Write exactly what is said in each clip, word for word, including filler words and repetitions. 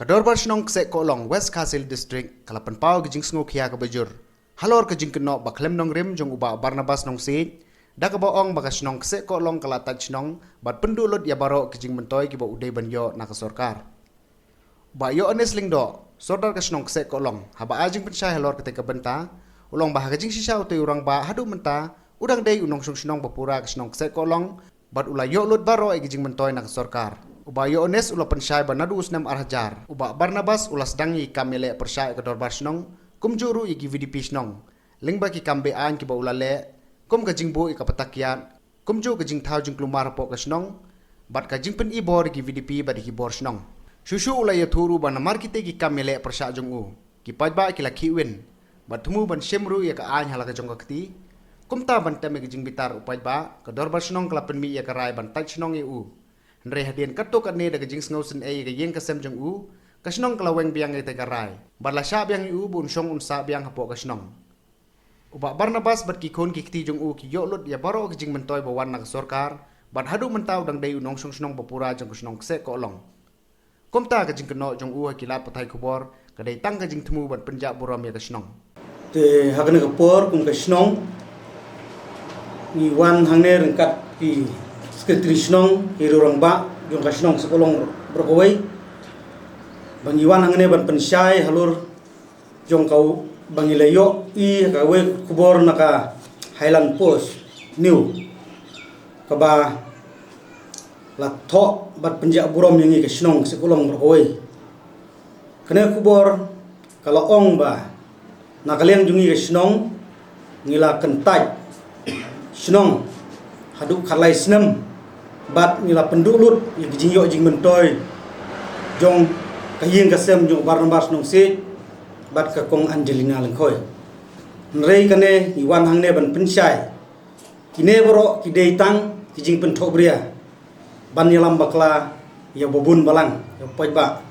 Dorbar Shnong Kseh Kohlong, West Khasi Hills District, ka la pynpaw ka jingsngewkhia kaba jur halor ka jingkynnoh ba khlem nongrim jong u Bah Barnabas Nongsiej, da kaba ong ba ka shnong Kseh Kohlong ka la tait shnong bad pynduh lut ïa baroh ki jingmyntoi kiba u dei ban ïoh na ka sorkar. U Bah Ïoannis Lyngdoh, Sordar ka shnong Kseh Kohlong, haba ai jingpynshai halor katei ka bynta, u la ong ba ha ka jingshisha utei u rangbah haduh mynta u dang dei u nongshong shnong ba pura ka shnong Kseh Kohlong, bad u la ïoh lut baroh ïa ki jingmyntoi na ka sorkar. U Bah Ïoannis u la pynshai ba naduh u snem ar hajar, u Bah Barnabas u la sdang ïa ki kam ïaleh pyrshah ïa ka dorbar shnong, kumjuh ruh ïa ki VDP shnong, lyngba ki kam be-aiñ kiba u la leh, kum ka jingbuh ïa ka patta kiad, kumjuh ka jingthaw jingkulmar hapoh ka shnong, bad ka jingpyni bor ïa ki VDP bad ïa ki bor shnong. Shuh shuh u la ïathuh ruh ba namar kitei ki kam ïaleh pyrshah jong u, ki paidbah ki la khihwin bad thmu ban shim ruh ïa ka aiñ ha la ka jong ka kti. Kumta ban tem ïa ka jingbitar u paidbah, ka dorbar shnong ka la pynmih ïa ka rai ban tait shnong ïa u. Hynrei hadien katto katne da ka jingsngew synei ïa ka ïing ka sem jong u, ka shnong ka la weng biang ïa katei ka rai bad la shah biang ïa u ba un shong un sah biang hapoh ka shnong. U Bah Barnabas bad ki khun ki kti jong u ki ïoh lut ïa baroh ki jingmyntoi ba wan na ka sorkar, bad haduh mynta u dang dei u nongshong shnong ba pura jong ka shnong Kseh Kohlong. Kumta ka jingkynnoh jong u ha ki lad pathai khubor ka dei tang ka jingthmu ban pynjah burom ïa ka shnong. Te ha kane ka por kum ka shnong ngi wan hangne ryngkat ki sekretari shnong, ki rangbah jong ka shnong Kseh Kohlong baroh kawei, ba ngi wan hangne ban pynshai halor jong ka, ba ngi la ïohi ha kawei ka khubor na ka Highland Post News, kaba la thoh bad pynjah burom ïa ngi ka shnong Kseh Kohlong baroh kawei. Kane ka khubor ka la ong ba na ka liang jong ngi ka shnong ngi la kyntait shnong haduh khatlai snem, bad ngi la pynduh lut ïa ki jingïoh jingmyntoi jong ka ïing ka sem jong u Barnabas Nongsiej bad ka Kong Angelina Lyngkhoi. Hynrei kane ngi wan hangne ban pynshai, kine baroh ki dei tang ki jingpynthohbria ban ïalam bakla ïa ba bun balang, ïa u paidbah.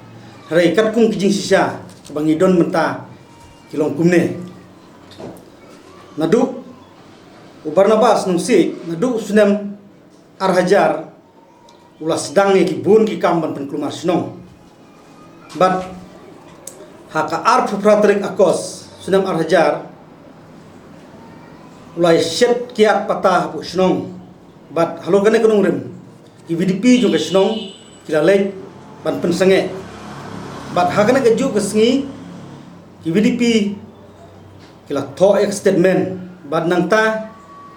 Hynrei katkum ki jingshisha ba ngi don mynta ki long kumne. Naduh u Barnabas Nongsiej, naduh u snem ar hajar, u la sdang ïa ki bun ki kam ban pynkulmar shnong. Bad ha ka arphew phra tarik Agos snem ar hajar, u la shet kiad patta hapoh shnong. Bad halor kane ka nongrim, ki VDP jong ka shnong ki la leit ban pynsangeh. Bad ha kane kajuh ka sngi, ki VDP ki la thoh ïa ka statement. Bad nangta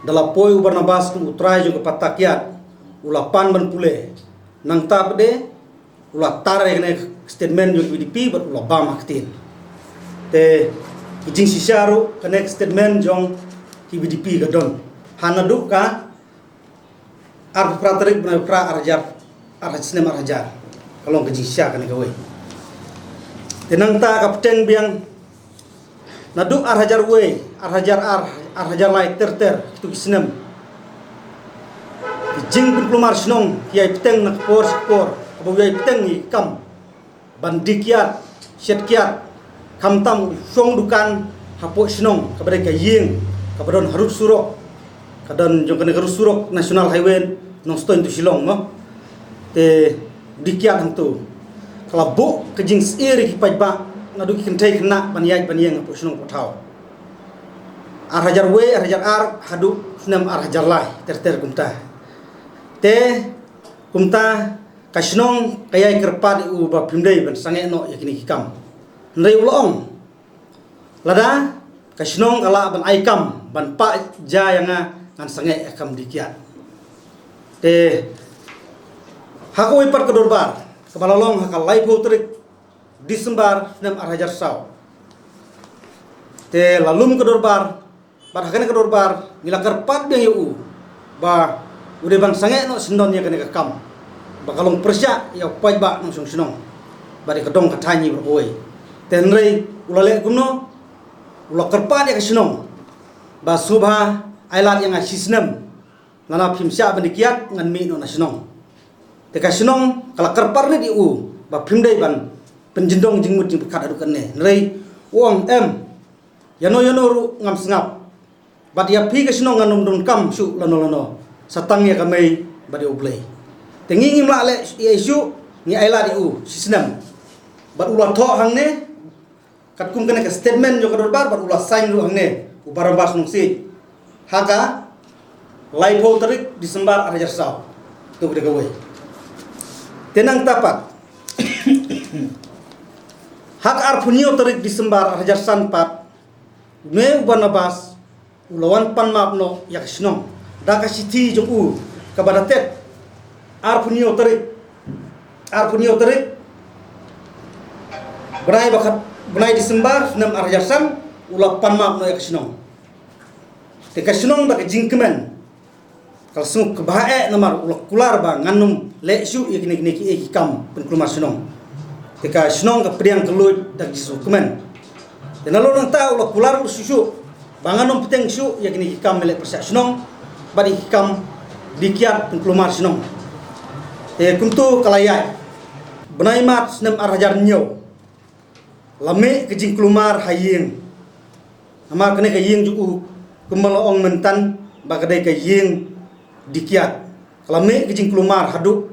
da la poi u Barnabas kum u trai jong ka patta kiad, u la pan ban pule. Nangta pat de u la tar ïa kane ka statement jong ki VDP bad u la bam ha ktien. Te ki jingshisha ruh, kane ka statement jong ki VDP ka don ha naduh ka arphew phra tarik bnai phra ar hajar, ar hajar, snem ar hajar. Ka long ka jingshisha kane kawei. Te nangta ka bteng biang naduh ar hajar wei, ar hajar ar, ar hajar lai ter ter, kitu ki snem, ki jingpynkulmar shnong ki ïai bteng na ka por sha ka por, kaba u ïai bteng ïa ki kam ban die kiad, shet kiad, khamtam u shong dukan hapoh shnong, kaba dei ka ïing kaba don harud surok, ka don jong kane ka rud surok National Highway Nongstoiñ to Shillong mo. Te die kiad hangto, ka la buh ka jingsyier ïa ki paidbah naduh ki kynthei khynnah ban ïaid ban ïeng hapoh shnong hapoh thaw. Ar hajar wei, ar hajar ar, haduh snem ar hajar lai ter ter kumta. Te kumta ka shnong ka ïai kyrpad ïa u ba phim dei ban sangeh noh ïa kine ki kam. Hynrei u la ong, lada ka shnong ka lah ban ai kam ban pah ja ïa nga, ngan sangeh ïa ka kam die kiad. Te ha kawei pat ka dorbar kaba la long ha ka laiphew tarik December snem ar hajar saw, te la lum ka dorbar. Bad ha kane ka dorbar ngi la kyrpad biang ïa u ba u dei ban sangeh noh syndon ïa kane ka kam, ba ka long pyrshah ïa u paidbah nongshong shnong bad ïa ka dong ka thaiñ baroh kawei. Te hynrei u la leh kumno? U la kyrpad ïa ka shnong ba sngewbha ai lad ïa nga shi snem, lada phim shah ban die kiad ngan mih noh na shnong. Te ka shnong ka la kyrpad rit ïa u ba phim dei ban pynjyndong jingmut jingpyrkhat haduh katne. Hynrei u ong, em, ïano ïano ruh ngam sngap. Bad ïa phi ka shnong ngan ym donkam shuh lano lano, sa tang ïa ka mei bad ïa U Blei. Te ngi ngim lah leh ei ei shuh, ngi ai lad ïa u shi snem. Bad u la thoh hangne, katkum kane ka statement jong ka dorbar, bad u la sign ruh hangne, u Barnabas Nongsiej. Ha ka laiphew tarik December ar hajar saw. Tu ka dei kawei. Te nangta pat, ha ka arphew hynñiew tarik December ar hajar san pat, me u Barnabas u la wan pan map noh ïa ka shnong da ka shithi jong u kaba dated arphew hynñiew tarik, arphew hynñiew tarik bnai ba khat, bnai December snem ar hajar san, u la pan map noh ïa ka shnong. Te ka shnong da ka jingkmen ka la sngewkmen bha eh, namar u la kular ba ngan ym leh shuh ïa kine kine ki, eh, ki kam pynkulmar shnong. Te ka shnong ka pdiang ka luid da ka jingsngewkmen. Te nalor nangta u la kular u shuh shuh ba ngan ym bteng shuh ïa kine ki kam leh pyrshah shnong bad ïa ki kam die kiad pynkulmar shnong. Te kumto ka la ïaid. Bnai Mart snem ar hajar hynñiew la mih ka jingkulmar ha ïing. Namar kane ka ïing jong u, kumba la ong myntan ba ka dei ka ïing die kiad, ka la mih ka jingkulmar haduh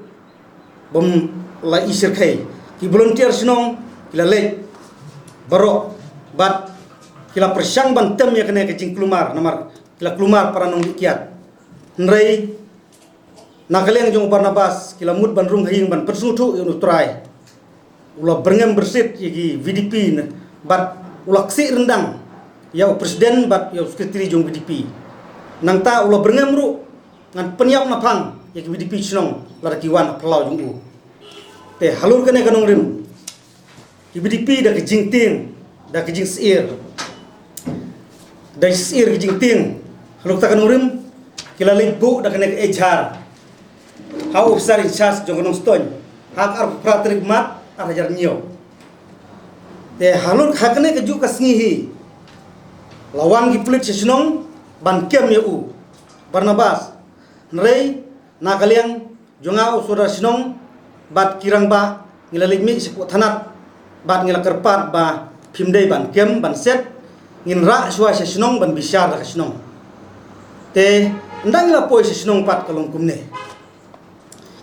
bym la i shyrkhei. Ki volunteer shnong ki la leit baroh bad ki la pyrshang ban tem ïa kane ka jingkulmar, namar ki la kulmar para nongdie kiad. Hynrei na ka liang jong u Barnabas ki la mut ban rung ha ïing ban pynsngewthuh ïa u Trai. U la byrngem byrsit ïa ki V D P ne, bad u la ksih ryndang ïa u president bad ïa u secretary jong V D P. Nangta u la byrngem ruh ngan pynïap naphang ïa ki V D P shnong lada ki wan ha phyllaw jong u. Te halor kane ka nongrim, ki V D P da ka jingtieng, da ka jingsyier, da ka jingtieng halor kata ka nongrim, ki la leit buh da kane ka ejhar ha u officer in charge jong ka Nongstoiñ ha ka arphew phra tarik Mart ar hajar hynñiew. Te halor ha kane ka juh ka sngi hi la wan ki pulit sha shnong ban kem ïa u Barnabas. Hynrei na ka liang jong nga u sordar shnong bad ki rangbah ngi la leit mih sha ka thanat bad ngi la kyrpad ba phim dei ban kem ban set, ngin rah shuwa sha shnong ban bishar da ka shnong. Te ynda ngi la poi sha shnong pat ka long kumne.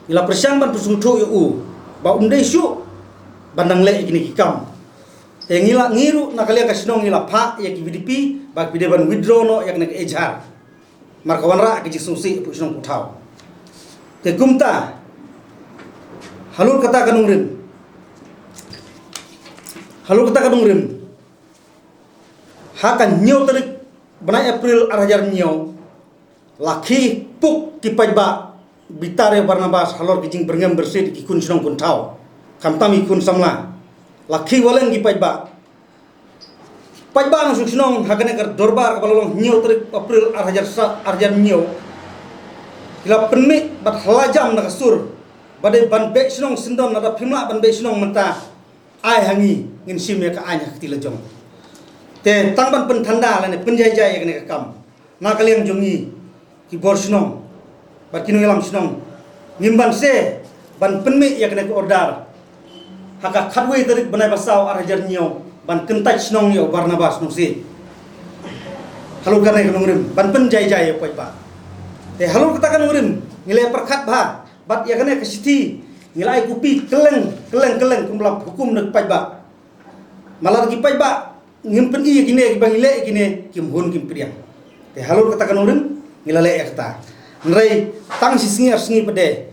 Ngi la pyrshang ban pynsngewthuh ïa u ba um dei shuh ban dang leh ïa kine ki kam. Te ngi la, ngi ruh na ka liang ka shnong ngi la phah ïa ki V D P ba ki dei ban withdraw noh ïa kane ka ejhar. Mar ka wanrah ka jingsngewsih hapoh shnong hapoh thaw. Te kumta halor kata ka nongrim, halor kata ka nongrim, ha ka hynñiew tarik bnai April ar hajar hynñiew, la khie puk ki paidbah bitar ïa u Barnabas halor ki jingbyrngem byrsit ki khun shnong khun thaw, khamtam ki khun samla. La khie waleng ki paidbah. Paidbah nongshong shnong ha kane ka dorbar kaba la long hynñiew tarik April ar hajar sa, ar hajar hynñiew, ki la pynmih bad ha la jam na ka sur ba dei ban beh shnong, syndon lada phim lah ban beh shnong mynta, ai ha ngi, ngin shim ïa ka aiñ ha ka kti la jong. Te tang ban pynthanda lane pynjai jai ïa kane ka kam na ka liang jong ngi ki bor shnong bad ki nongïalam shnong, ngim banse ban pynmih ïa kane ka order ha ka khatwei tarik bnai ba saw ar hajar hynñiew ban kyntait shnong ïa u Barnabas Nongsiej. Halor kane ka nongrim ban pynjai jai ïa u paidbah. Te halor kata ka nongrim ngi la pyrkhat bha bad ïa kane ka shithi ngi la ai kopi kylleng kylleng kylleng kumba la hukum na ki paidbah. Malar ki paidbah ngim pyni ïa kine, kiba ngi leh ïa kine kim hun kim pdiang. Te halor kata ka nongrim ngi la leh ïa kata. Hynrei tang shi sngi ar sngi pat de,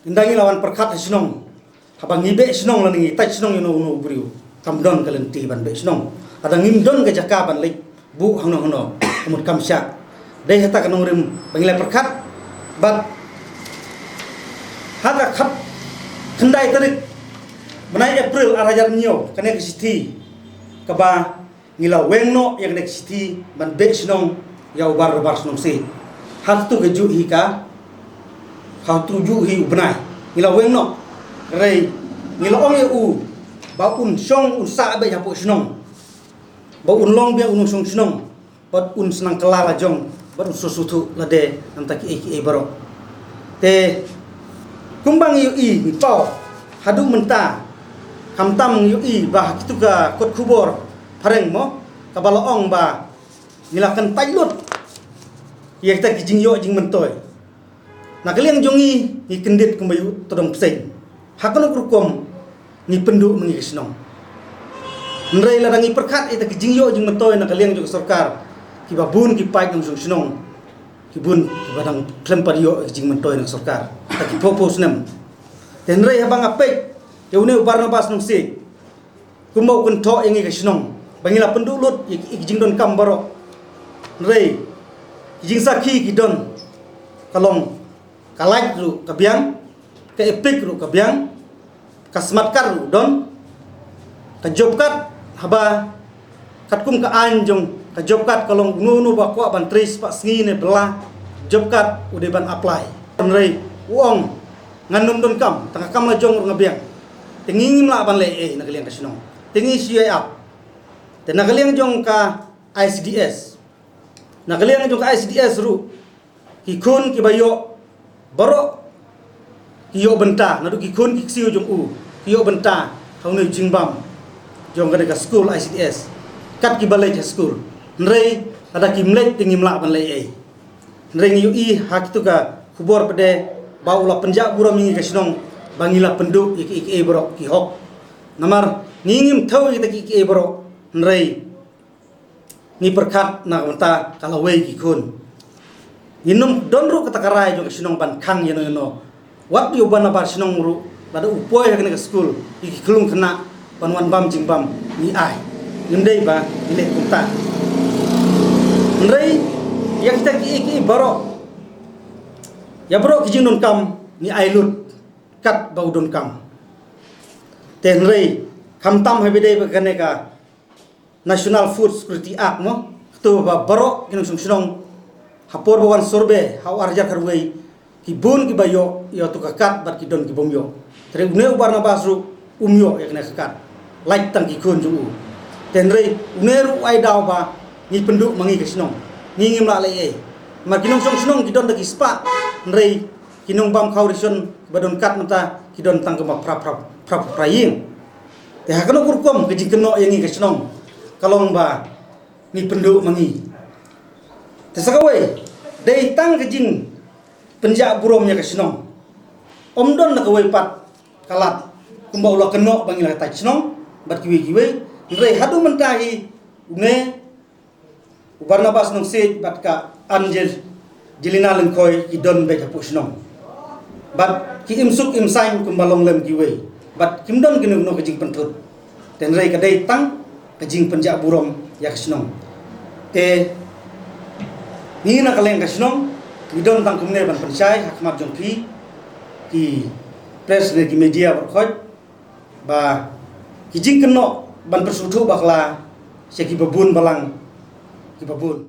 ynda ngi la wan pyrkhat ha shnong, haba ngi beh shnong lane ngi tait shnong ïa uno uno u briew, kam don ka lynti ban beh shnong. Lada ngim don ka jaka ban leit buh hangno hangno, ka mut kam shah. Dei hata ka nongrim ba ngi la pyrkhat bad ha ka khatkhyndai tarik bnai April ar hajar hynñiew, kane ka shithi kaba ngi la weng noh ïa kane ka shithi ban beh shnong ïa u Barnabas Nongsiej. Ha katu ka juh hi ka, ha katu juh hi u bnai ngi la weng noh. Hynrei ngi la ong ïa u ba un shong un sah beit hapoh shnong, ba un long biang u nongshong shnong bad un shnang kylla la jong bad un sngewthuh lade na bynta kiei kiei baroh. Te kumba ngi ïohi, ngi paw haduh mynta, khamtam ngi ïohi ba ha kitu ka kot khubor phareng mo, kaba la ong ba ngi la kyntait lut ïa kita ki jingïoh jingmyntoi. Na ka liang jong ngi, ngi kyndit kumba ïoh tdong bseiñ. Ha kano ka rukom ngi pynduh ma ngi ka shnong. Hynrei lada ngi pyrkhat ïa kita ki jingïoh jingmyntoi na ka liang jong ka sorkar, kiba bun ki paid nongshong shnong, ki bun kiba dang khlem pat ïoh ïa ki jingmyntoi na ka sorkar ha kita ki phew phew snem. Te hynrei haba nga peit ïa une u Barnabas Nongsiej, kumba u kynthoh ïa ngi ka shnong ba ngi la pynduh lut ïa ki, ïa ki jingdonkam baroh. Hynrei ki jingsakhi ki don, ka long ka light ruh ka biang, ka EPIC ruh ka biang, ka smart card ruh don, ka job card, haba katkum ka aiñ jong ka job card ka long uno uno ba kwah ban trei spah sngi ne bylla job card u dei ban apply. Hynrei u ong, ngan ym donkam, tang ka kam la jong ruh nga biang. Te ngi ngim lah ban leh ei na ka liang ka shnong. Te ngi shu ïai ap. Te na ka liang jong ka I C D S, na ka liang jong ka I C D S ruh, ki khun kiba ïoh baroh ki ïoh bynta, naduh ki khun ki ksiew jong u ki ïoh bynta ha une u jingbam jong kane ka skul I C D S, kat kiba leit ha skul. Hynrei lada kim leit te ngim lah ban leh ei. Hynrei ngi ïohi ha kitu ka khubor pat de ba u la pynjah burom ïa ngi ka shnong ba ngi la pynduh ïa kiei kiei baroh ki hok. Namar ngi ngim thew ïa kita kiei kiei baroh, hynrei ngi pyrkhat na ka bynta ka lawei ki khun. Ngin ym don ruh kata ka rai jong ka shnong ban khang ïano ïano. Wat ïa uba nabar shnong ruh, lada u poi ha kane ka skul ïa ki khlung khynnah ban wan bam jingbam, ngi ai. Ngim dei ba ngi leh kumta. Hynrei ïa kita kiei kiei baroh, ïa baroh ki jingdonkam ngi ai lut kat ba u donkam. Te hynrei khamtam haba ïadei bad kane ka National Food Security Act mo, katu ba baroh ki nongshong shnong ha por ba wan survey ha u ar hajar khatwei, ki bun kiba ïoh ïa utu ka card bad ki don ki bym ïoh. Te une u Barnabas ruh um ïoh ïa kane ka card, lait tang ki khun jong u. Te hynrei une ruh u ai daw ba ngi pynduh ma ngi ka shnong, ngi ngim lah leh ei. Namar ki nongshong shnong ki don da ki spah, hynrei ki nongbam khaw ration ba don card mynta ki don tang kumba phra phra phra phra ïing. Te ha kano ka rukom ka jingkynnoh ïa ngi ka shnong ka long ba ngi pynduh ma ngi. Te sa kawei, dei tang ka jingpynjah burom ïa ka shnong. Ym don na kawei pat ka lad kumba u la kynnoh ba ngi la tait shnong bad kiwei kiwei. Hynrei haduh mynta hi une u Barnabas Nongsiej bad ka Angelina Lyngkhoi ki don beit hapoh shnong. Bad ki im suk im saiñ kumba long lem kiwei. Bad kim don kino kino ka jingpynthut. Te hynrei ka dei tang ka jingpynjah burom ïa ka shnong. Te ngi na ka liang ka shnong ngi don tang kumne ban pynshai ha khmat jong phi ki press ne ki media baroh khoit, ba ki jingkynnoh ban pynsngewthuh bakla sha kiba bun balang, kiba bun.